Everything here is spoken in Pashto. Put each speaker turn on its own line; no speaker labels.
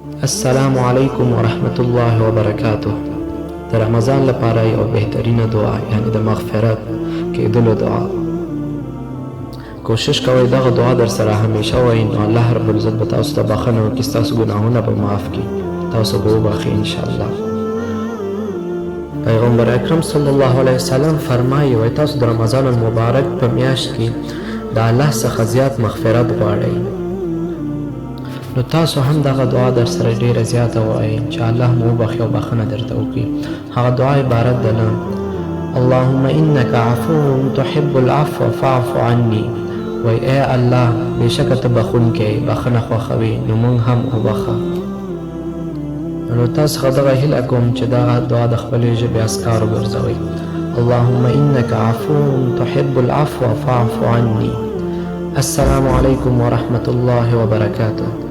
السلام علیکم ورحمت الله وبرکاته. د رمضان لپاره یو بهترینه دعا، یعنی د مغفرت کېدلو دعا. کوشش کوئ دغه دعا در سره همیشه وایئ، نو الله رب العزت به تاسو ته بخښنه وکړي، ستاسو ګناهونه به معاف کړي، تاسو به وبخښي ان شاء الله. پیغمبر اکرم صلی الله علیه وسلم فرمایي، وایي تاسو د رمضان المبارک په میاشت کې د الله څخه زیات مغفرت غواړئ، نو تاسو هم دغه دعا در سره ډیره زیاته ووایئ چې الله مو وبخښي او بخښنه درته وکړي. هغه دعا عبارت ده له اللهم انک عفو تحب العفو فاعف عني. وای ای الله، بېشکه ته بخښونکی یې، بخښنه خوښوې، نو موږ هم وبخښه. نو تاسو څخه دغه هیله کوم چې دغه دعا د خپلې ژبې اذکار وګرځوئ. اللهم انک عفو تحب العفو فاعف عني. السلام علیکم ورحمة الله وبرکاته.